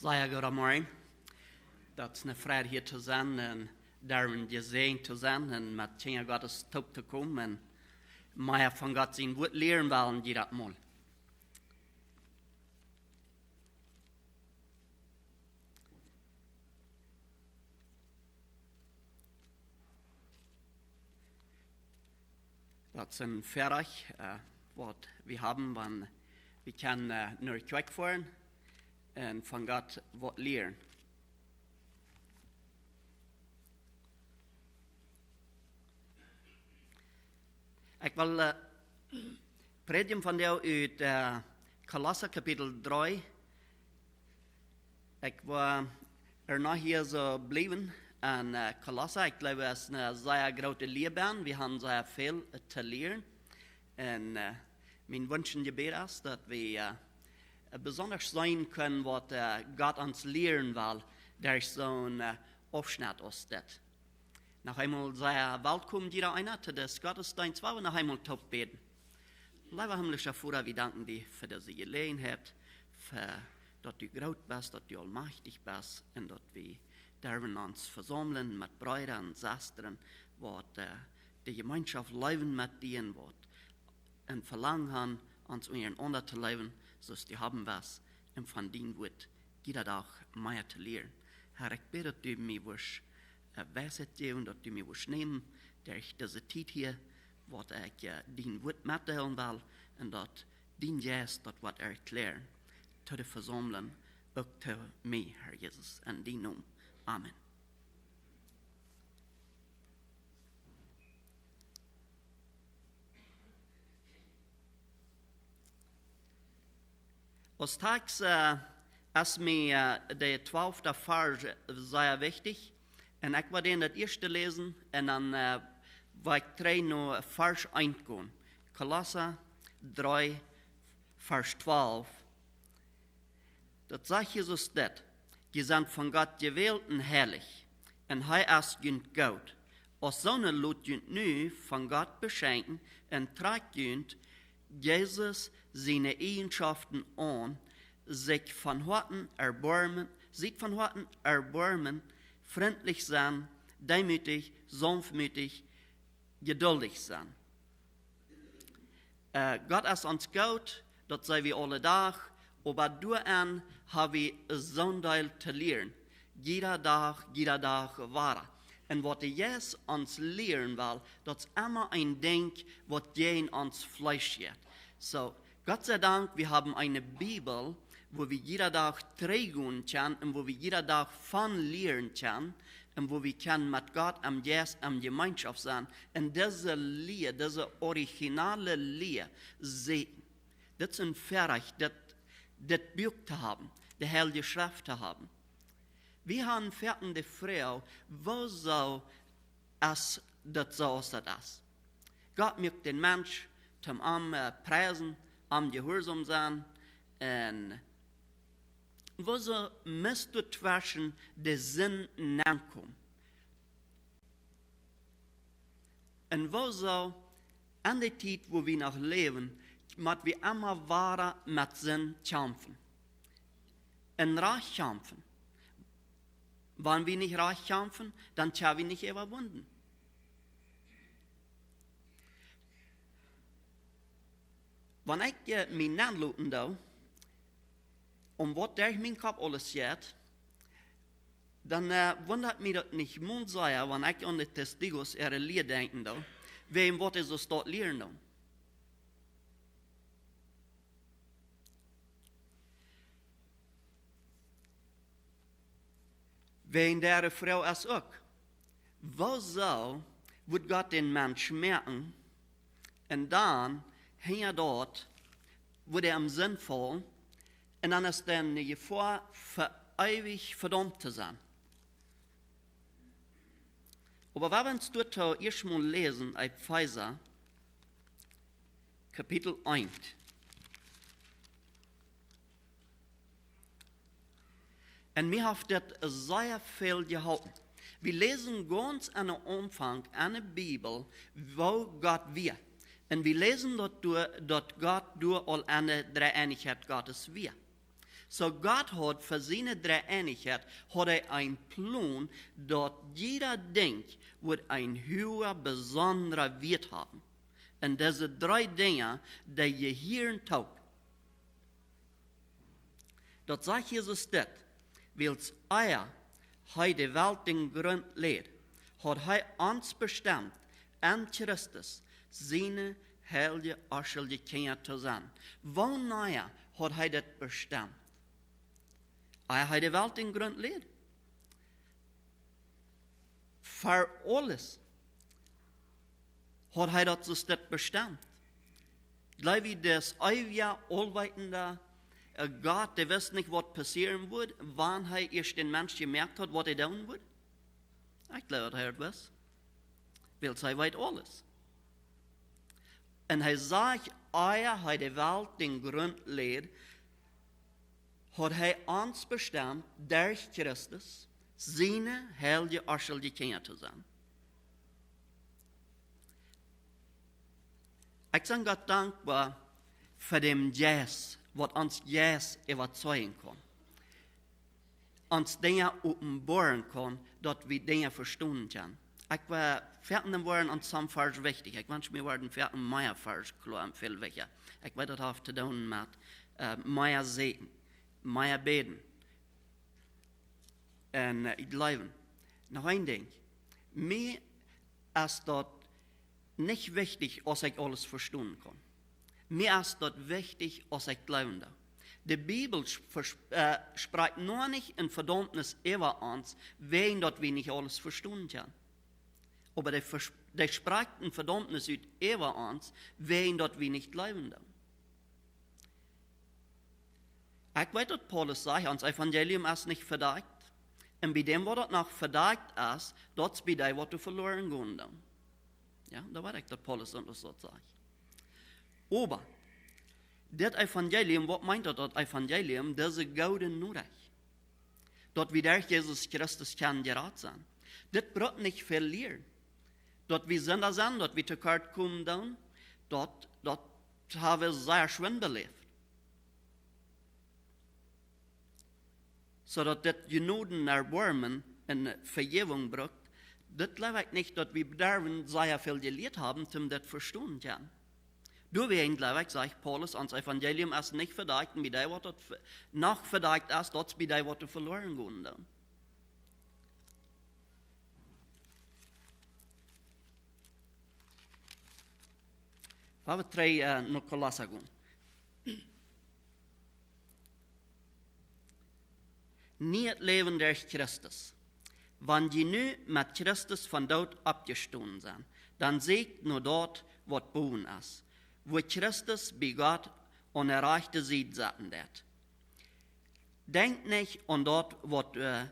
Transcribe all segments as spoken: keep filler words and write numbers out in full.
Sea goodemorjen. Daut es eene Freid hia to sennen un doarom jesäajent to sennen un met Kjinja Gottes toop to komen un mea von Gott sien Wuat lieren wellen, jiedet Mol. Daut es een Väarajcht, äh, waut wie haben, wan wie kjennen, äh, no de Kjoakj foaren un von Gott waut lieren. Ekj well, äh, prädjen vondoag ut, äh, Kolossa Kapitel dree. Ekj woa ea noch hia soo bliewen aun, äh, Kolossa. Ekj jleew, daut es een sea groota Liaboak. Wie haben sea väl, äh, to lieren. Un, äh, mien Wunsch un Jebäd es, daut wie, äh, besonda seenen kjennen, waut, äh, Gott ons lieren well, derch soon, äh, Aufschnett aus dit. Noch eemol sea welkom, jieda eena, to disen Gottesdeenst, wua wie noch eemol toop bäden. Leewa himmlischa Voda, wie danken die fa dise Jeläajenheit, fa daut du groot best, daut du aulmajchtich best un daut wie derwen ons vesaumlen met Breeda un Sestren, waut, äh, de Jemeenschoft leewen met die un waut een Velangen han, ons unjarenaunda to leewen, soo aus du haben west, un von dien Wuat jieda Dach mea to lieren. Herr, ekj bäd, daut du mie wurscht, äh, Weisheit jäwen, daut du mie wurscht nämen, derch dise Tiet hia, waut ekj, äh, dien Wuat metdeelen well, un daut dien Jeist daut woat erkjläaren, to de Vesaumlunk, uk to mie, Herr Jesus, en dien Nomen. Amen. Aus Tekjst, äh, es mie, äh, de twalfta Varsch sea wichtich. Un ekj woa dän daut ieeschte läsen un dan, äh, woa ekj trigj no Varsch eent gonen. Kolossa dree, Varsch twalf. Daut sajcht Jesus dit: "Jie sent von Gott jewält un heilich, un hee es junt goot. Aus soone lot junt nu von Gott beschenkjen un trakjt junt Jesus siene Eajenschoften aun, sikj von Hoaten erboarmen, siet von Hoaten erboarmen, frintlich sennen, deemootich, saunftmootich, jeduldich sennen." Äh, Gott es ons goot, daut seenen wie aule Dach, oba doaraun ha wie soon Deel to lieren. Jieda Dach, jieda Dach wada. Un waut de Jeist ons lieren well, daut es emma een Dinkj, waut jäajen ons Fleesch jeit. Soo, Gott sei Dank, wie haben eene Bibel, wua wie jieda Dach trigj gonen kjennen un wua wie jieda Dach von lieren kjennen un wua wie kjennen met Gott em Jeist en Jemeenschoft sennen. Un dise Lia, dise originale Lia seenen. Dit es een Väarajcht, dit, dit Buak to haben, de Heilje Schreft to haben. Wie haben foaken de Froag, wuarom es daut soo aus daut es? Gott muak dän Mensch toom am, äh, priesen, am jehuarsom sennen. Un wuarom mott doa tweschen de Sind nenkomen? Un wuarom en de Tiet, wua wie noch läwen, mott wie emma wada met Sind kjamfen? Un rajcht kjamfen. Wan wie nich rajcht kjamfen, dan sent wie nich äwawunden. Wan ekj, äh, mie nenloten doo, om waut derch mienen Kopp aules jeit, dan, äh, wundat mie daut nich mol sea, wan ekj aun de Testigos äare Lia denkjen doo, wäajen waut see soo stoakj lieren doonen. Wäajen de Froag es uk, wuarom wudd Gott dän Mensch moaken un dan hinja daut wudd hee em Sind faulen un dan es doa de Jefoa fa eewich vedaumt to sennen? Oba wie woaren ons doa ieescht mol läsen, Efeesa, Kapitel eent. Un mie haft dit sea väl jeholpen. Wie läsen gaunz aum Aunfank enne Bibel, woo Gott wia. Un wie läsen daut doa, daut Gott doa aul enne Dreeeenichkjeit Gottes wia. Soo Gott haud fa siene Dreeeenichkjeit, haud hee een Plon, daut jieda Dinkj wudd een huaga besondra Wieet haben. Un dise dree Dinja, dee jehieren toop. Daut sajcht Jesus dit, wiels ea hee de Welt dän Grunt läd, haud hee ons bestemt, en Christus siene heilje, onschulje Kjinja to sennen. Wanea haud hee dit bestemt? Ea hee de Welt dän Grunt läd. Fa aules haud hee daut soo bestemt. Jleew wie, daut eewja, aulweetenda, äh, Gott, dee wist nich, waut passieren wudd, wan hee ieescht dän Mensch jemoakt haud, waut hee doonen wudd? Ekj jleew, daut hee daut wist. Wiels hee weet aules. Un hee sajcht, ea hee de Welt dän Grunt läd, haud hee ons bestemt, derch Christus, siene heilje, onschulje Kjinja to sennen. Ekj sie Gott dankboa fa dän Jeist, waut ons Jeist äwazeijen kaun. Ons Dinja openboaren kaun, daut wie Dinja vestonen kjennen. Ekj weet, foaken woaren ons some Varsch wichtich. Ekj wensch, mie woaren foaken mea Varsch kloa un väl wichtja. Ekj weet, daut haft to doonen met, äh, mea seenen, mea bäden. Un, äh, jleewen. Noch een Dinkj. Mie es daut nich wichtich, aus ekj aules vestonen kaun. Mie es daut wichtich, aus ekj jleewen doo. De Bibel sch-, vers-, äh, sprakjt noch nich eene Vedaumnis äwa ons, wäajen daut wie nich aules vestonen kjennen. Oba dee vers-, dee sprakjt eene Vedaumnis ut äwa ons, wäajen daut wie nich jleewen doonen. Ekj weet, daut Paulus sajcht, ons Evangelium es nich vedakjt. Un bie däm, waut daut noch vedakjt es, daut es bie dee, waut doa veloaren gonen doonen. Jo, daut weet ekj, daut Paulus ons daut sajcht. Oba dit Evangelium, waut meent daut, daut Evangelium? Daut es de goode Norecht. Daut wie derch Jesus Christus kjennen jerat sennen. Dit brukt nich väl lieren. Daut wie Sinda sent, daut wie to kort komen doonen, daut, daut hab wie sea schwind beläft. Soo daut dit Jnoden, Erboarmen un Vejäwunk brukt, dit jleew ekj nich, daut wie derwen sea väl jelieet haben, om dit vestonen kjennen. Doawäajen jleew ekj, sajcht Paulus, ons Evangelium es nich vedakjt, un bie dee, waut daut ve-, noch vedakjt es, daut es bie dee, waut doa veloaren gonen doonen. Lot ons trigj, äh, no Kolossa gonen. Nieet Läwen derch Christus. Wan jie nu met Christus vom Doot oppjestonen sent, dan sieekjt no daut, waut bowen es, wua Christus bie Gott aun de rajchte Sied setten deit. Denkjt nich aun daut, waut, äh,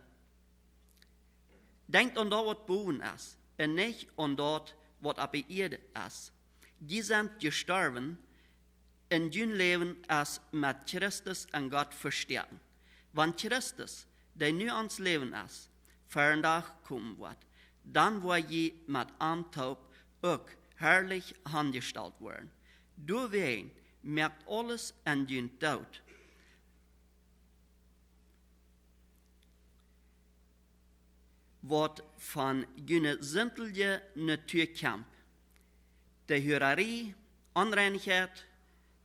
denkjt aun daut, waut bowen es, un nich aun daut, waut oppe Ieed es. Jie sent jestorwen, un jun Läwen es met Christus en Gott vestoaken. Wan Christus, dee nu ons Läwen es, ver een Dach komen woat, dan woa jie met am toop uk harlich aunjestalt woaren. Doawäajen moakt aules en junt doot, waut von june sintliche Natua kjemt: de Hurarie, Onreinichkjeit,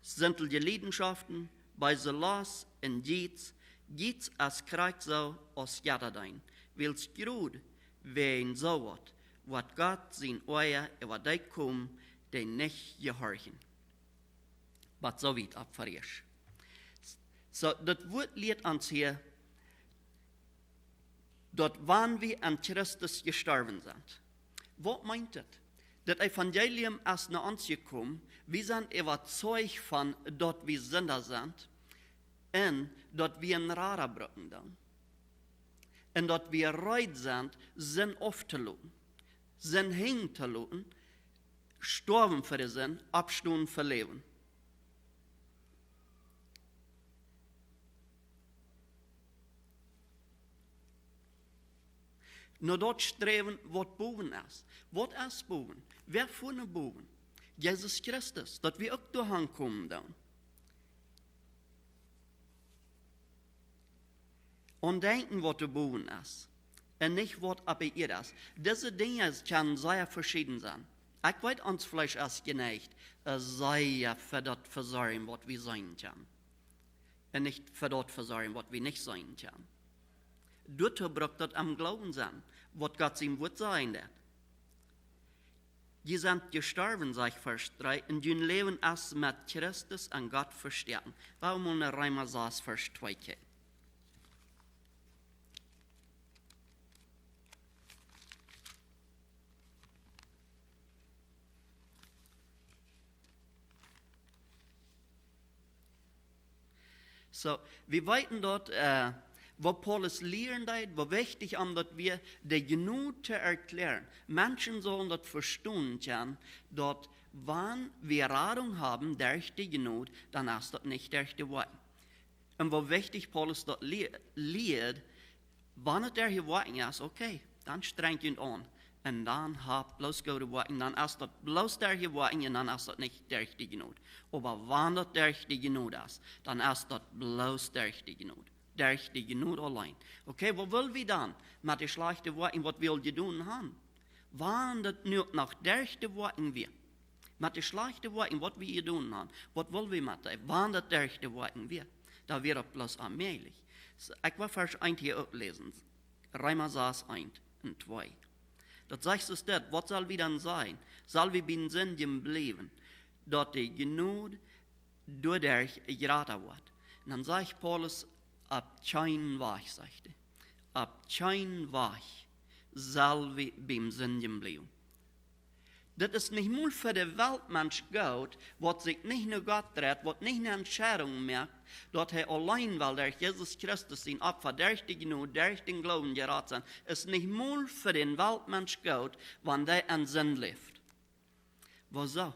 sintliche Liedenschoften, beese Lost un Jiez. Jiez es krakjt soo aus Jetta deenen, wiels jrod wäajen soo waut woat Gott sien Oaja äwa dee komen, dee nich jehorchen. Bat soo wiet opp Varsch. Soo, daut Wuat lieet ons hia, daut wan wie aun Christus jestorwen sent. Waut meent daut? Daut Evangelium es no ons jekomen, wie sent äwazeicht von daut wie Sinda sent un daut wie een Rada brucken doonen. Un daut wie reed sent, Sind aufzulooten, Sind hinjen to loten, stoawen fa de Sind, oppstonen fa Läwen. No daut sträwen, waut bowen es. Waut es bowen? Wäa von bowen? Jesus Christus, daut wie uk doa hankomen doonen. Aun denkjen, waut doa bowen es, un nich, waut oppe Ieed es. Dise Dinja kjennen sea veschieden sennen. Ekj weet, ons Fleesch es jeneigt, äh, sea fa daut to vesorjen, waut wie seenen kjennen, un nich fa daut to vesorjen, waut wie nich seenen kjennen. Doatoo brukt daut em Gloowen sennen, waut Gott sien Wuat sajen deit. Jie sent jestorwen, sajcht Varsch dree, un jun Läwen es met Christus en Gott vestoaken. Lot ons mol no Reema sas, Varsch twee kjikjen. Soo, wie weeten daut, äh, waut Paulus lieren deed, woo wichtich am daut wia, de Jnod to erkjlären. Menschen sullen daut vestonen kjennen, daut wan wie Radunk haben derch de Jnod, dan es daut nich derch de Woakjen. Un woo wichtich Paulus daut lie-, lieed, wan et derch de Woakjen es, okay, dan strenjt junt aun. Un dan habt bloos goode Woakjen, dan es daut bloos derch de Woakjen un dan es daut nich derch de Jnod. Oba wan daut derch de Jnod es, dan es daut bloos derch de Jnod. Derch de Jnod auleen. Okay, waut well wie dan met de schlajchte Woakjen, waut wie aul jedonen haben? Wan daut nu noch derch de Woakjen wia, met de schlajchte Woakjen, waut wie jedonen haben, waut well wie met dee, wan daut derch de Woakjen wia, dan wia daut bloos onmäajlich. Soo, ekj well Varsch eent hia uk läsen. Reema sas, eent un twee. Daut sajcht soo dit: Waut sell wie dan sajen? Sell wie biem sindjen bliewen, daut de Jnod doaderch jrata woat? Un dan sajcht Paulus, opp kjeenen Wajch, sajcht hee. Opp kjeenen Wajch sell wie biem sindjen bliewen. Daut es nich mol fa de Weltmensch goot, waut sikj nich no Gott dreit, waut nich ne Entscheidunk moakt, daut hee auleen well derch Jesus Christus sien Opfa, derch de Jnod, derch dän Gloowen jerat sennen. Es nich mol fa dän Weltmensch goot, wan dee en Sind läft. Wuarom?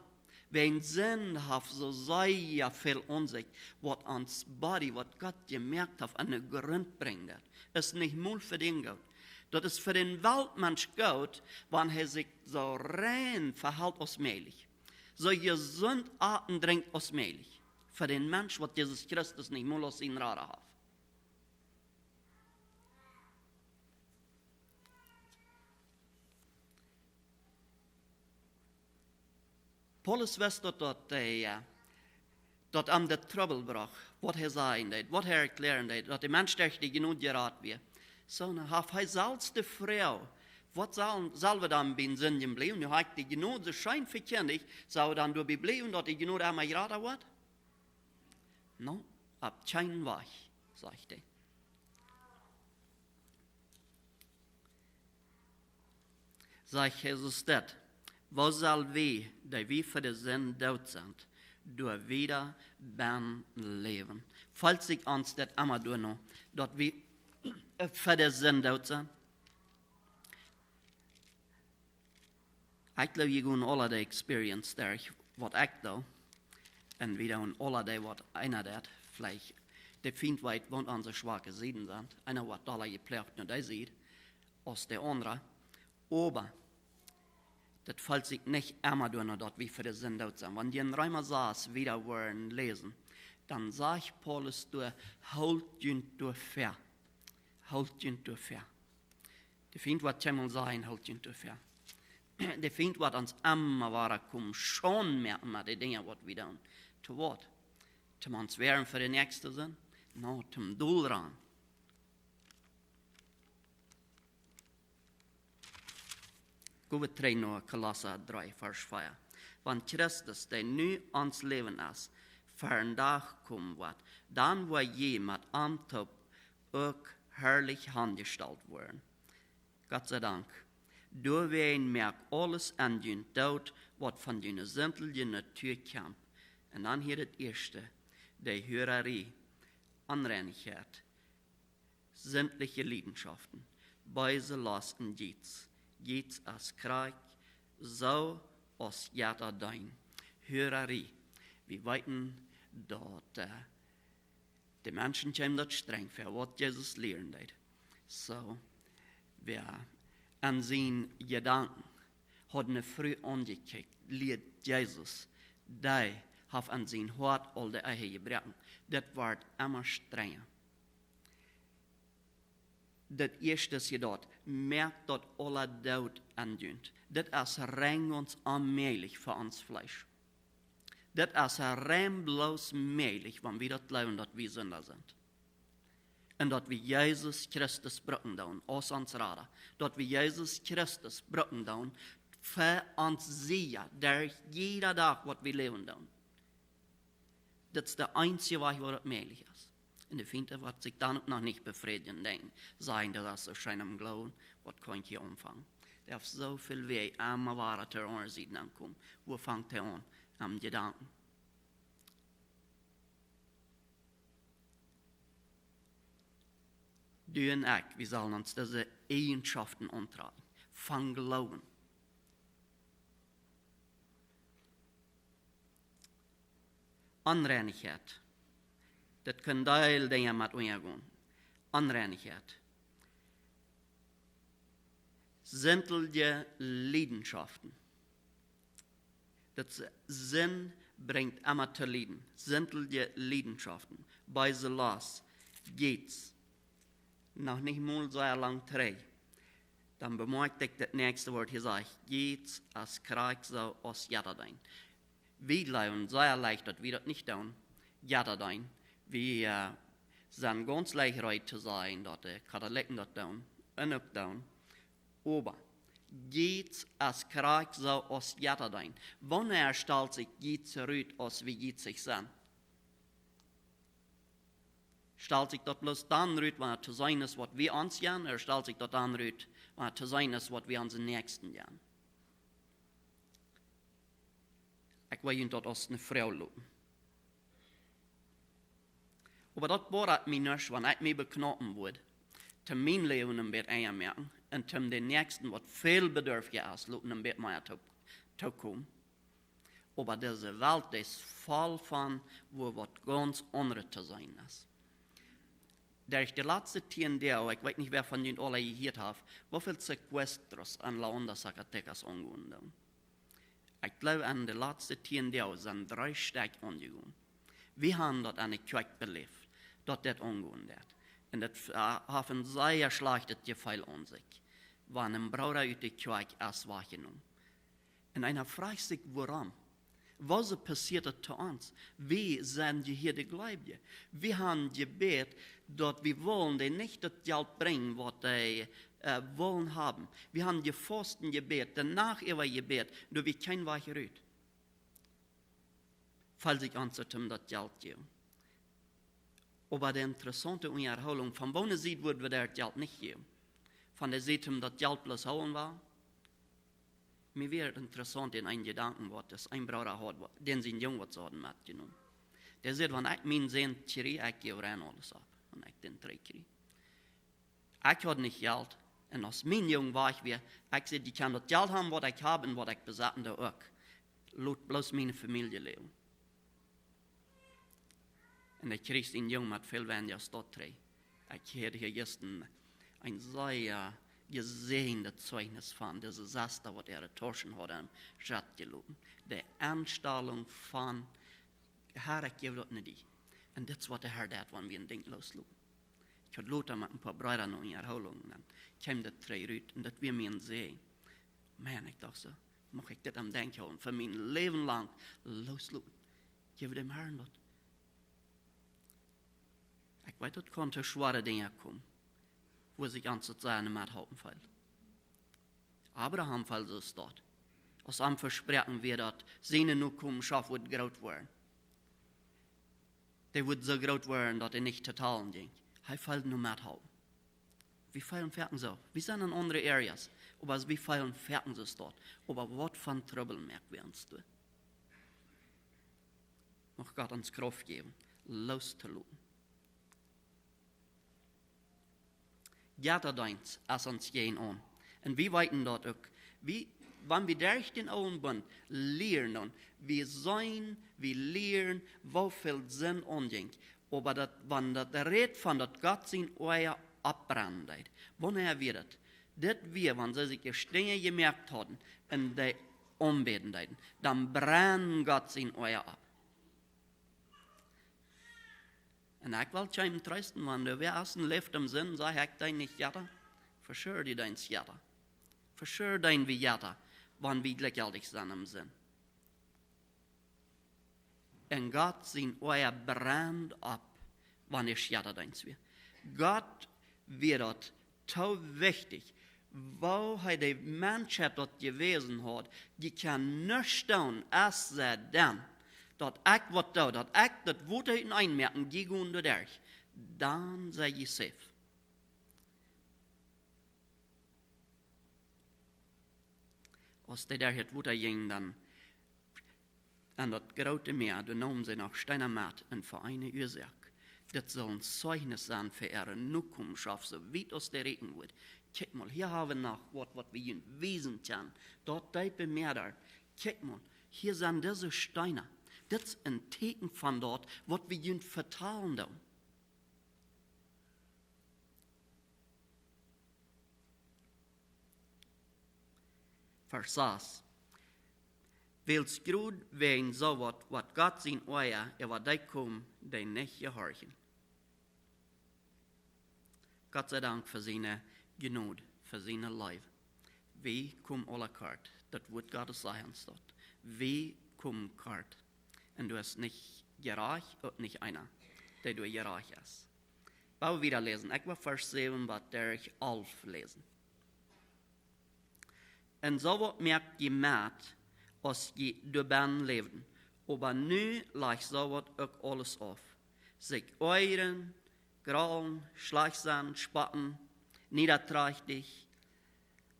Wäajen Sind haft soo sea väl aun sikj, waut ons Body, waut Gott jemoakt haft, aun de Grunt brinjen deit. Es nich mol fa dän goot. Daut es fa dän Weltmensch goot, wan hee sikj soo rein vehelt aus mäajlich, soo jesunt ät un drinkjt aus mäajlich. Fa dän Mensch, waut Jesus Christus nich mol aus sien Rada haft. Paulus wist daut, daut hee, äh, daut am daut Trubbel brocht, waut hee sajen deed, waut hee erkjlären deed, daut de Mensch derch de Jnod jerat wia. Soo, nu haft hee selfst de Froag: Waut sell, sell wie dan biem sindjen bliewen? Nu hab ekj de Jnod soo scheen vekjindicht, sell wie dan doabie bliewen, daut de Jnod emma jrata woat? No, opp kjeenen Wajch, sajcht hee. Sajcht Jesus dit: Woo sell wie, dee wie fa de Sind doot sent, doa wieda bie läwen? Felt sikj ons dit emma doano, daut wie, äh, fa de Sind doot sent? Ekj jleew, jie gonen aula de Experience derch, waut ekj doo. Un wie doonen aula dee, waut eena deit, veleicht. De Fient weet, waut onse schwake Sieden sent. Eena woat dolla jeploacht no dee Sied aus de aundra. Oba daut felt sikj nich emma doano, daut wie fa de Sind doot sent. Wan jie en Reema sas wieda woaren läsen, dan sajcht Paulus doa: Hoolt junt doafäa. Hoolt junt doafäa. De Fient woat kjeenmol sajen: Hoolt junt doafäa. De Fient woat ons emma wada komen, scheen moaken met de Dinja, waut wie doonen. To waut? Toom ons wäaren fa de näakjste Sind? No, toom dol rannen. Go wie trigj no Kolossa dree, Varsch vea. Wan Christus, dee nu ons Läwen es, ver een Dach komen woat, dan woa jie met am toop uk harlich aunjestalt woaren. Gott sie Dank. Doawäajen moakt aules en junt doot, waut von june sintliche Natua kjemt. Un dan hia daut ieeschte: de Hurarie, Onreinichkjeit, sintliche Liedenschoften, beese Lost un Jiets. Jiets es krakjt soo aus Jetta deenen. Hurarie. Wie weeten daut, äh, de Menschen kjeem daut strenj väa, waut Jesus lieren deed. Soo, wäa en siene Jedanken haud ne Fru aunjekjikjt, lieed Jesus, dee haft en sien Hoat aul de Ehe jebroaken. Dit woat emma strenja. Daut ieeschte es hia daut, moakt daut aula doot en junt. Dit es rein gaunz onmäajlich fa ons Fleesch. Dit es rein bloos mäajlich, wan wie daut jleewen, daut wie Sinda sent. Un daut wie Jesus Christus brucken doonen aus ons Rada. Daut wie Jesus Christus brucken doonen fa ons Sieja, derch jieda Dach waut wie läwen doonen. Dit es de eensje Wajch, woo daut mäajlich es. Un de Fient woat sikj dan uk noch nich befriedjen, denkjen, sajen, daut es soo scheen aum Gloowen, waut kaun ekj hia aunfangen? Dee haft soo väl Wäaj, emma wada to onse Sied aunkomen. Wua fangt hee aun? Aum Jedanken. Du un ekj, wie sellen ons dise Eejenschoften auntrakjen. Von Gloowen. Onreinichkjeit. Daut kjennen Deel Dinja met unjagonen. Onreinichkjeit. Sindje Leidenschaften. Daut Sind brinjt emma to lieden. Sindje Leidenschaften. Beese Lost. Geiz. Noch nich mol soo lang trigj. Dan bemoakjt ekj daut näakjste Wuat hia, sajcht, Geiz es krakjt soo aus Jettadeenen. Wie jleewen sea leicht, daut wie daut nich doonen. Jettadeenen. Wie, äh, sent gaunz leicht reed to sajen, daut de Katholikjen daut doonen. Un uk doonen. Oba Geiz es krakjt soo aus Jettadeenen. Wanea stalt sikj Geiz rut aus wie jetzich sent? Stalt sikj daut bloos dan rut, wan et to seenen es, waut wie ons jäwen, ooda stalt sikj daut dan rut, wan et to seenen es, waut wie onsen Näakjsten jäwen? Ekj well junt daut aus eene Froag loten. Oba daut bodat mie nuscht, wan ekj mie beknaupen wudd, toom mien Läwen een bät enja moaken un toom dän Näakjsten, waut väl bedurftja es, loten een bät mea to, to komen. Oba dise Welt es voll von, wua waut gaunz aundret to seenen es. Derch de latste tieen Doag, ekj weet nich, wäa von junt aula jehieet haft, woo väl secuestros en La Honda Zacatecas aunjegonen doonen. Ekj jleew, en de latste tieen Doag sent dree Stekj aunjegonen. Wie haben daut aun de Kjoakj beläft, daut dit aunjegonen deed. Un daut, äh, haft een sea schlajchtet Jefeel aun sikj, wan een Brooda ut de Kjoakj es wajchjenomen. Un eena froagt sikj, wuarom? Wuarom passieet daut to ons? Wie sent jehieede Gleubje. Wie haben jebät, daut wie wullen dee nich daut Jelt brinjen, waut dee, äh, wullen haben. Wie haben jefaust un jebät, de Nacht äwa jebät, doa wia kjeen Wajch rut. Felt sikj ons daut om daut Jelt jäwen. Oba de interessaunte Unjahoolunk, von woone Sied wudd wie daut Jelt nich jäwen? Von de Sied, om daut Jelt bloos hoolen wia? Mie wia interessaunt en een Jedanken, waut dis een Brooda haud, waut, dän sien Jung, waut see hauden metjenomen. Dee säd, wan ekj mien Sän kjrie, ekj jäw rein aules auf, wan ekj dän trigj kjrie. Ekj haud nich Jelt. Un aus mien Jung wajch wia, ekj säd, jie kjennen daut Jelt haben, waut ekj hab un waut ekj besat, un doa uk. Lot bloos miene Famielje läwen. Un ekj kjrieech een Jung met väl weinja aus daut trigj. Ekj hieed hia jistren een sea jesäajnet Zeichnis von dise Sesta, waut äare Tauschen haud aum Schrot jeloten. De Enstalunk von, Herr, ekj jäw daut no die. Un dit es, waut de Herr deit, wan wie een Dinkj loosloten. Ekj haud lota met een poa Breeda noch eene Unjahoolunk, dan kjeem daut trigj rut, un daut wia mie een Säajen. Maun, ekj docht soo, mucht ekj dit aum Denkj hoolen, fa mien Läwen lang loosloten. Jäw däm Herrn daut. Ekj weet, daut kaun to schwoare Dinja komen, wua sikj ons daut sea nich mea halpen felt. Abraham feeld soo daut. Aus am vesproaken wia, daut siene Nokomenschoft wudd groot woaren. Dee wudd soo groot woaren, daut hee nich to talen jinkj. Hee feeld nich mea halpen. Wie feelen foaken soo. Wie sent en aundre Areas. Oba wie feelen foaken soo daut. Oba waut fa Trubbel moak wie ons doa? Mucht Gott ons Krauft jäwen, loostoloten. Jettadeenst es ons jäajenaun. Un wie weeten daut uk. Wie, wan wie derch dän oolen Bunt lieren, dan, wie seenen, wie lieren, woo väl Sind aunjinkj. Oba daut, wan daut rät von daut Gott sien Oaja oppbrennen deed. Wanea wia daut? Dit wia, wan see sikj äare Stäajen jemoakt hauden un dee aunbäden deeden. Dan brennd Gott sien Oaja opp. Un ekj well kjeenem treesten, wan doa wäa es un läft em Sind, saj ekj, deen nich jada. For sure, du deenst jada. For sure, deen wie jada, wan wie jlikjjeltich sent em Sind. Un Gott sien Oaja brand opp, wan hee jada deens wia. Gott wia daut too wichtich, woo hee de Menschheit daut jewäsen haud, dee kaun nuscht doonen, es see dan, daut ekj waut doo, daut ekj daut Wota eenmoaken, jie gonen doa derch, dan sie jie safe. Aus dee doa daut Wota jinjen, dan aun daut groote Mäa, doa neemen see noch Steena met un fa eene Uasoak. Dit saul een Zeichnis sennen fa äare Nokomenschoft, soo wiet aus dee rieekjen woat. Kjikj mol, hia hab wie noch waut, waut wie junt wiesen kjennen. Daut deepe Mäa doa. Kjikj mol, hia sent dise Steena. Dit es een Tieekjen von daut, waut wie junt vetalen doonen. Varsch sas. Wiels jrod wäajen soo waut, woat Gott sien Oaja äwa dee komen, dee nich jehorchen. Gott sie Dank fa siene Jnod, fa siene Leew. Wie komen aula kort. Daut Wuat Gottes sajcht ons daut. Wie komen kort. Un doa es nich jerajcht, uk nich eena, dee doa jerajcht es. Wie woaren wieda läsen. Ekj well Varsch säwen bat derch alf läsen. Un soo waut moakt jie met, aus jie doabennen läwden. Oba nu lajcht soo waut uk aules auf. Sikj oajren, graulen, schlajcht sennen, spotten, niedatrajchtich,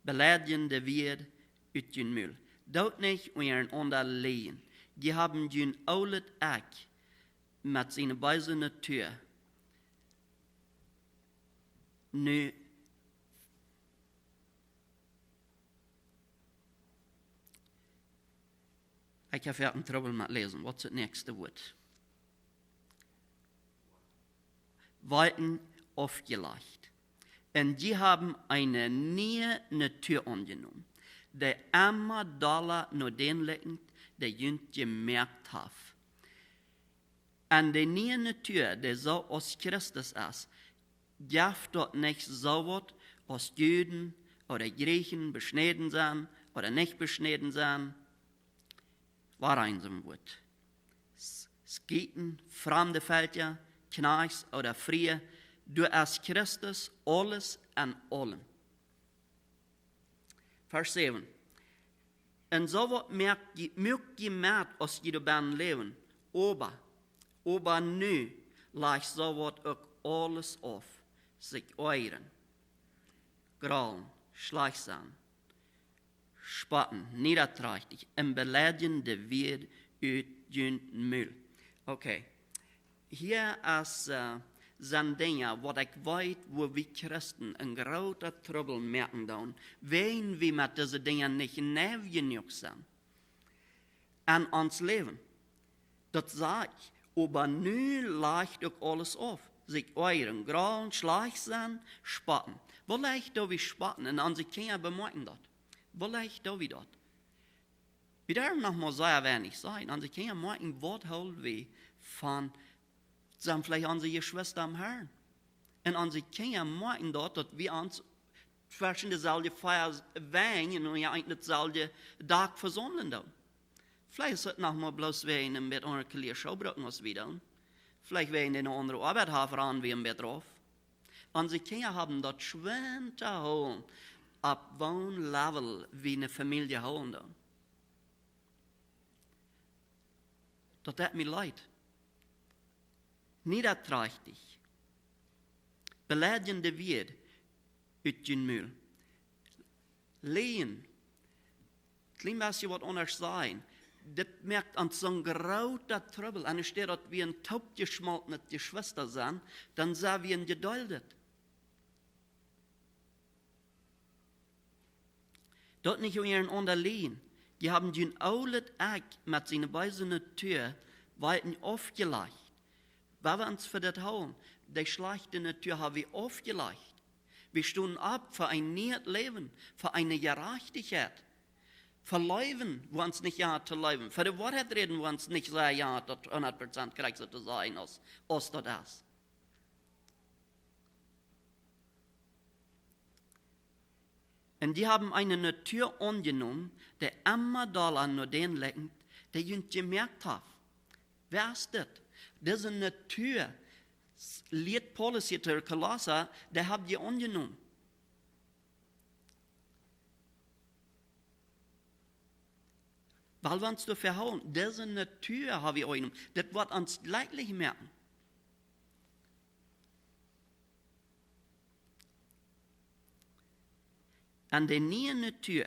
beleidjende Wieed ut jun Mul. Doot nich unjarenaunda lieejen. Jie haben jun oolet Ekj met siene beese Natua nu Ekj hab hia een Trubbel met läsen. Waut es daut näakjste Wuat? Wolkjen aufjelajcht. Un jie haben eene niee Natua aunjenomen, dee emma dolla no dän likjt, dee junt jemoakt haft. Un de niee Natua, dee soo aus Christus es, jeft daut nich soo waut aus Juden ooda Jrieechen, beschnäden sennen ooda nich beschnäden sennen, woa eena soo woat. S-, Skieten, framde Velkja, Kjnajchts ooda Friee, doa es Christus aules en aulem. Varsch säwen. Un soo waut moakt jie, moakt jie met, aus jie doabennen läwden. Oba, oba nu lajcht soo waut uk aules auf. Sikj oajren, graulen, schlajcht sennen, spotten, niedatrajchtich un beleidjende Wieed ut jun Mul. Okay. Hia es, äh, sent Dinja, waut ekj weet, wua wie Christen een groota Trubbel moaken doonen, wan wie met dise Dinja nich nau jenuach sent aun ons Läwen. Daut sajcht, oba nu lajcht uk aules auf. Sikj oajren, graulen, schlajcht sennen, spotten. Woo leicht doo wie spotten? Un onse Kjinja bemoakjen daut. Woo leicht doo wie daut? Wie derwen noch mau sea weinich sajen. Onse Kjinja moakjen, waut hool wie von, sent veleicht onse Jeschwista em Harn. Un onse Kjinja moakjen daut, daut wie ons tweschen deeselwje Fia wenjen un jo eent daut selwje Dak vesaumlen doonen. Veleicht es daut noch mau bloos wäajen een bät aundre Kjleeda aunbrucken aus wie doonen. Veleicht wäajen dee aundre Oabeit haben, rannen wie een bät rauf. Onse Kjinja haben daut schwind to hoolen, opp woon Level wie eene Famielje hoolen doonen. Daut deit mie leet. Niedatrajchtich. Beleidjende Wieed ut jun Mul. Lieejen. Kjlien bät waut aundasch sajen. Dit moakt ons soon groota Trubbel. Enne Städ daut wie een toopjeschmoltnet Jeschwista sent, dan sent wie een jedeeltet. Doot nich unjarenaunda lieejen. Jie haben jun oolet Ekj met siene beese Natua, Wolkjen aufjelajcht. Wua wie ons fa daut hoolen, dee schlajchte Natua hab wie aufjelajcht. Wie stonen opp fa een nieet Läwen, fa eene Jerajchtichkjeit. Fa Leewen, wua ons nich jo to leewen. Fa de Woarheit räden, wua ons nich sea jo daut hundat Prozent krakjt soo to sajen aus, aus daut es. Un dee haben eene Natua aunjenomen, dee emma dolla no dän likjt, dee junt jemoakt haft. Wäa es dit? Dise Natua, s-, lieet Paulus hia to Kolossa, dee hab jie aunjenomen. Wiels wie ons doa vehoolen, dise Natua hab wie aunjenomen. Dit woat ons jlekjlich moaken. Un de niee Natua,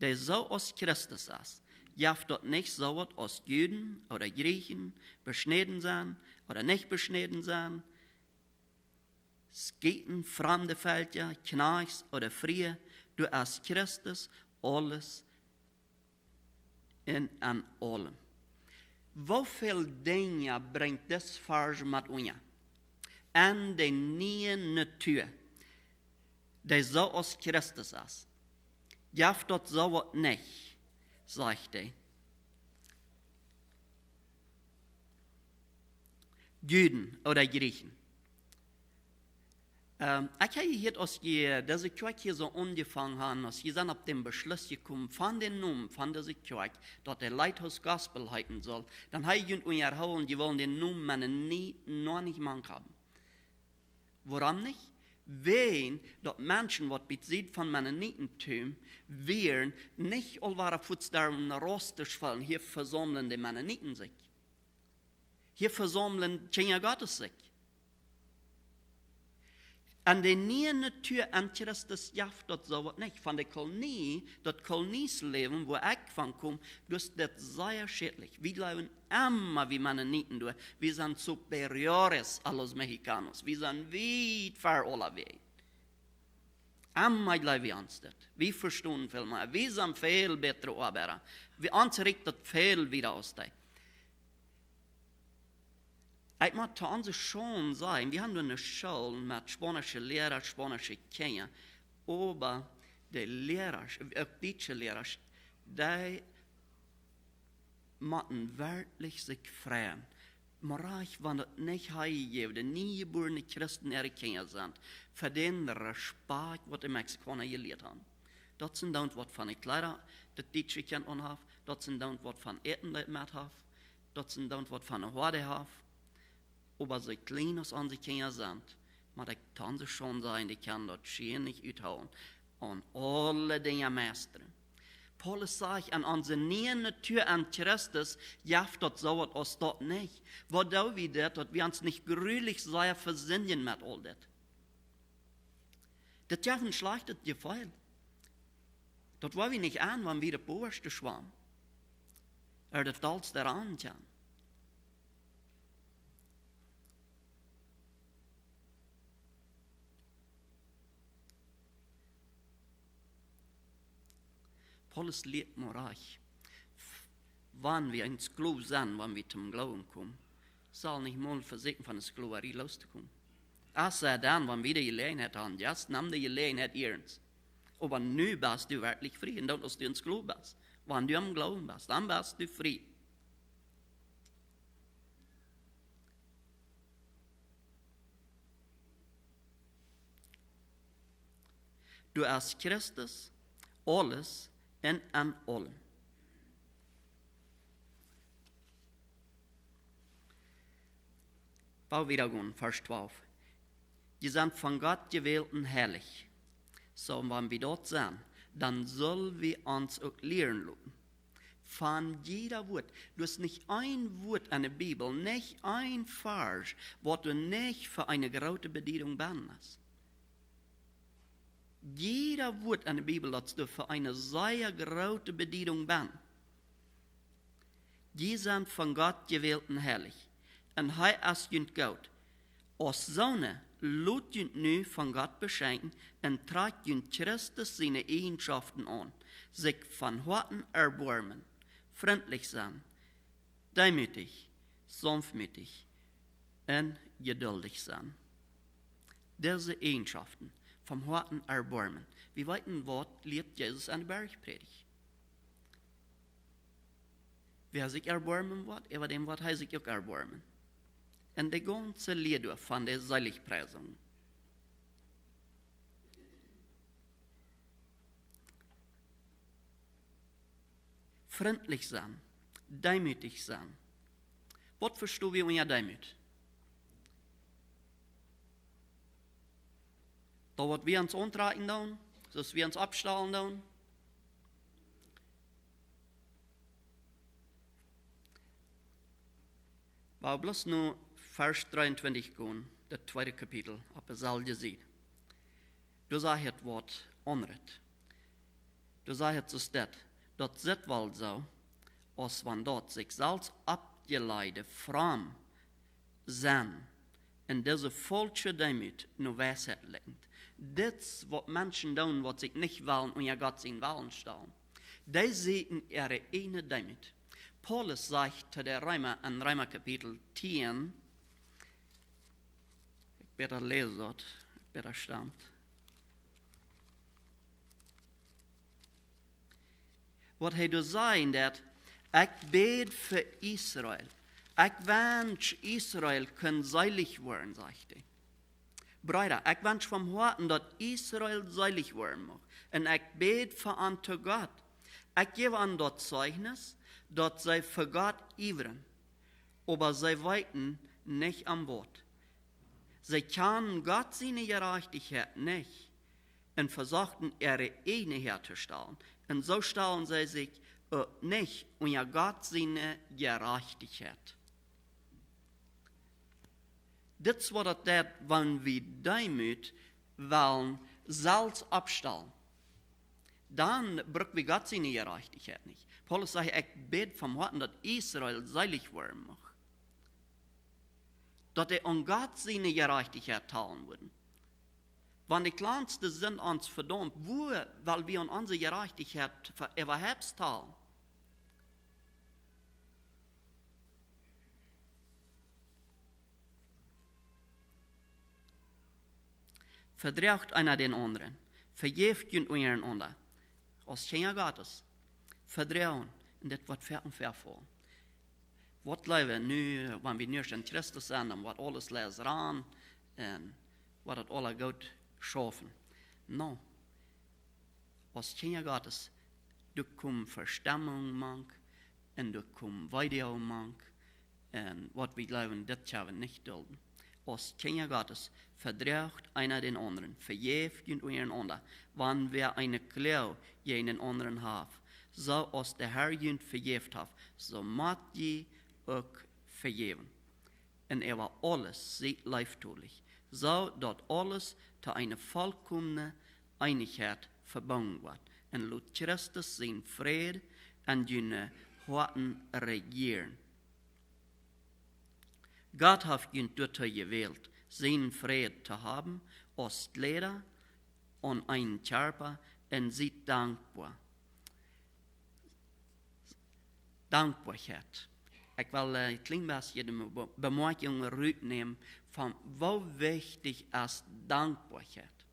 dee soo aus Christus es, jeft daut nich soo waut aus Juden ooda Jrieechen, beschnäden sennen ooda nich beschnäden sennen, Skiten, framde Velkja, Kjnajchts ooda Friee, doa es Christus aules un en aulem. Woo väl Dinja brinjt dis Varsch met unja? En de niee Natua, dee soo aus Christus es, jeft daut soo waut nich, sajcht hee. Juden ooda Jrieechen. Ähm, ekj hab jehieet, aus jie dise Kjoakj hia soo aunjefongen haben, aus jie sent opp dän Beschluss jekomen von dän Nomen von dise Kjoakj, daut dee Lighthouse Gospel heeten sull, dan hab ekj junt unjahoolen, jie wullen dän Nomen Mennoniten noch nich mank haben. Wuarom nich? Wäajen daut Menschen, waut bie de Sied von Mennonitentum wieren, nich aul wieren fuaz doa en Rost to schwellen, hia vesaumlen de Mennoniten sikj. Hia vesaumlen Kjinja Gottes sikj. En de niee Natua en Christus jeft daut soo waut nich. Von de Kolonie, daut Koloniesläwen, wua ekj von kom, daut es daut sea schädlich. Wie jleewen emma, wie Mennoniten doa, wie sent superiores a los mexicanos. Wie sent wiet ver aulawäajen. Emma jleew wie ons dit. Wie vestonen väl mea. Wie sent väl bätre Oabeida. Wie, ons rieekjt daut väl wieda aus dee. Ekj mott to onse Schaund sajen, wie haben eene School met spaunische Liera, spaunische Kjinja. Oba de Liera, uk dietsche Liera, dee motten werkjlich sikj freien. Mau rajcht, wan daut nich hee jeft, de niejebuarne Christen äare Kjinja sent, fa dän Respakjt, waut de Mexikauna jelieet haben. Daut sent dan waut von de Kjleeda, daut dietsche Kjint aunhaft, daut sent dan waut von Äten, daut met haft, daut sent dan waut von de Hoade haft. Oba soo kjlien aus onse Kjinja sent, mott ekj to onse Schaund sajen, dee kjennen daut schier nich uthoolen. Un aule Dinja meistren. Paulus sajcht, en onse niee Natua en Christus jeft daut soo waut aus daut nich. Woo doo wie dit, daut wie ons nich jrulich sea vesindjen met aul dit? Daut jeft een schlajchtet Jefeel. Daut woa wie nich aun, wan wie de Powerste schwammen. Ooda daut Dollste aun kjennen. Paulus lieet mau rajcht, wan wie een Sklow sent, wan wie toom Gloowen komen, saul nich mol vesieekjen von de Sklowarie loostokomen. Aus hee dan, wan wie de Jeläajenheit haben, just nemm de Jeläajenheit iernst. Oba nu best du werkjlich frie, un daut aus du een Sklow best. Wan du aum Gloowen best, dan best du frie. Doa es Christus aules un en aulem. Woo wieda gonen, Varsch twalf. Jie sent von Gott jewält un heilich. Soo, wan wie daut sent, dan sell wie ons uk lieren loten. Von jieda Wuat. Doa es nich een Wuat en de Bibel, nich een Varsch, waut doa nich fa eene groote Bediedunk bennen es. Jieda Wuat en de Bibel, daut es doa fa eene sea groote Bediedunk bennen. Jie sent von Gott jewält un heilich, un hee es junt goot. Aus soone lot junt nu von Gott beschenkjen un trakjt junt Christus siene Eajenschoften aun: sikj von Hoaten erboarmen, frintlich sennen, deemootich, saunftmootich un jeduldich sennen. Dise Eajenschoften, von Hoaten erboarmen. Wie weeten, waut lieet Jesus aun de Bergprädicht? Wäa sikj erboarmen woat, äwa däm woat hee sikj uk erboarmen. Un de gaunze Lia doa von de Seligpreisunk. Frintlich sennen, deemootich sennen. Waut vestonen wie unja Deemoot? Daut waut wie ons auntrakjen doonen, daut wie ons oppstalen doonen. Wie bloos no Varsch dreeuntwintich gonen, daut tweede Kapitel, opp de selwje Sied. Doa sajcht et waut aundret. Doa sajcht et soo, daut, daut sitt woll soo, aus wan daut sikj selfst oppjeleide fromm sennen un dise faulsche Deemoot no Weisheit lenkt. Dit es waut Menschen doonen, waut sikj nich wellen unja Gott sienen Wellen stalen. Dee sieekjen äare ieejne Deemoot. Paulus sajcht to de Reema en Reema Kapitel tieen, ekj bäd daut läsen daut, ekj bäd daut stemmt. Waut hee doa sajcht, daut: "Ekj bäd fa Israel. Ekj wensch, Israel kunn seelich woaren", sajcht hee. "Breeda, ekj wensch von Hoaten, daut Israel seelich woaren mucht. Un ekj bäd fa an to Gott. Ekj jäw an daut Zeichnis, daut see fa Gott iewren. Oba see weeten nich aun waut. See kjanen Gott siene Jerajchtichkjeit nich un vesochten äare ieejne häatostalen. Un soo stalen see sikj uk nich unja Gott siene Jerajchtichkjeit." Dit es waut daut deit, wan wie Deemoot wellen selfst oppstalen. Dan bruck wie Gott siene Jerajchtichkjeit nich. Paulus sajcht: "Ekj bäd von Hoaten, daut Israel seelich woaren mucht." Daut dee aun Gott siene Jerajchtichkjeit talen wudden. Wan de kjlanste Sind ons vedaumt, woo well wie aun onse Jerajchtichkjeit ver-, äwahaupt talen? "Vedroacht eena dän aundren, vejäft junt unjarenaunda." Aus Kjinja Gottes, vedroagen, un dit woat väl un väl väafaulen. Waut jleewen nu, wan wie nu en Christus sent, dan woat aules leis rannen un woat daut aula goot schaufen. No, aus Kjinja Gottes, doa kjemt Vestemmung mank un doa kjemt Weedoag mank, un waut wie jleewen, dit kjenn wie nich dulden. Aus Kjinja Gottes, vedroacht eena dän aundren, vejäft junt unjarenaunda, wan wäa eene Kloag jäajen dän aundren haft. Soo aus de Herr junt vejäft haft, soo mott jie uk vejäwen. Un äwa aules siet leeftolich, soo daut aules to eene volkomne Eenichkjeit vebungen woat. Un lot Christus sien Fräd en june Hoaten rejieren. Gott haft junt doatoo jewält, sienen Fräd to haben, aus Jlieda aun eenen Kjarpa, un siet dankboa. Dankboakjeit. Ekj well, eh, een kjlien bät de Be-, Bemoakjunk rutnämen von woo wichtich es Dankboakjeit.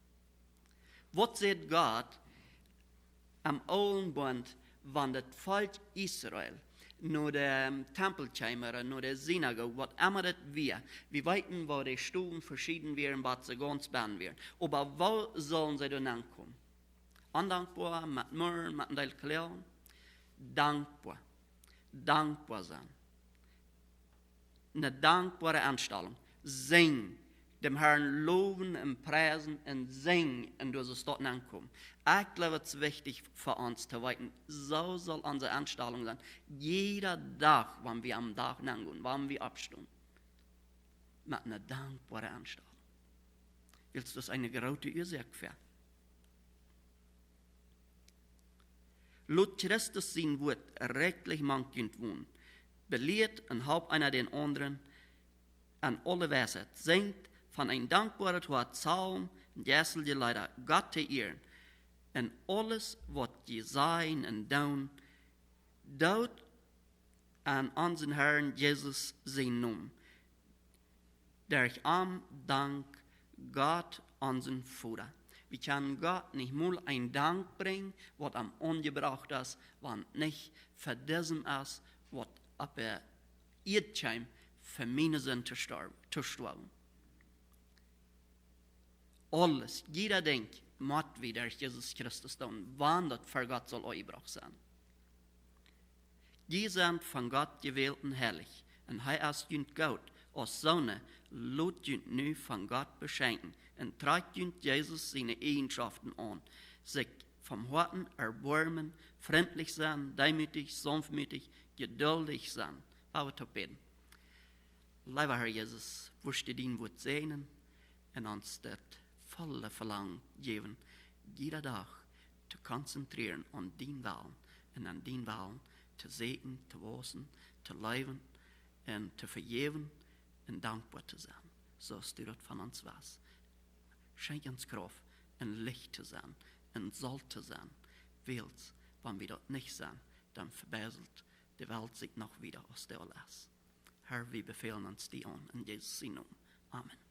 Waut säd Gott aum oolen Bunt, wan daut Volkj Israel no dän Tempel kjeem, no de Sinagoog, waut emma daut wia? Wie weeten, woo de Stowen veschieden wieren, waut see gaunz bennen wieren. Oba woo sullen see doa aunkomen? Ondankboa, met Murren, met een Deel Kloagen? Dankboa. Dankboa sennen. Eene dankboare Enstalunk. Sinj, dän Herrn lowen un priesen un sinj un doa soo stoakj aunkomen. Ekj jleew, et es wichtich fa ons to weeten, soo saul onse Enstalunk sennen. Jieda Dach, wan wie aum Dach aungonen, wan wie oppstonen. Met eene dankboare Enstalunk. Wiels daut es eene groote Uasoak fa. Lot Christus sien Wuat rikjlich mank junt wonen. Belieet un halpt eena dän aundren en aule Weisheit. Sinjt von een dankboaret Hoat Psalmen un jeistelje Leeda, Gott to ieren. Un aules, waut jie sajen un doonen, doot en onsen Herrn Jesus sienen Nomen. Derch am dankt Gott, onsen Voda. Wie kjennen Gott nich mol een Dank brinjen, waut am aunjebrocht es, wan nich fa disen es, waut opp de Ieed kjeem, fa miene Sind to stor-, to stoawen. Aules, jieda Dinkj, mott wie derch Jesus Christus doonen, wan daut fa Gott saul aunjebrocht sennen. Jie sent von Gott jewält un heilich, un hee es junt goot. Aus soone lot junt nu von Gott beschenkjen un trakjt junt Jesus siene Eajenschoften aun: sikj vom Hoaten erboarmen, frintlich sennen, deemootich, saunftmootich, jeduldich sennen. Lot ons toop bäden. Leewa Herr Jesus, wurscht du dien Wuat säajnen un ons daut volle Velangen jäwen, jieda Dach to konzentrieren aun dien Wellen un aun dien Wellen to säkjen, to wausen, to leewen un to vejäwen un dankboa to sennen, soo aus du daut von ons west. Schenkj ons Krauft, een Licht to sennen, een Solt to sennen, wiels wan wie daut nich sent, dan vebieselt de Welt sikj noch wieda aus dee aul es. Herr, wie befälen ons die aun, en Jesus sienen Nomen. Amen.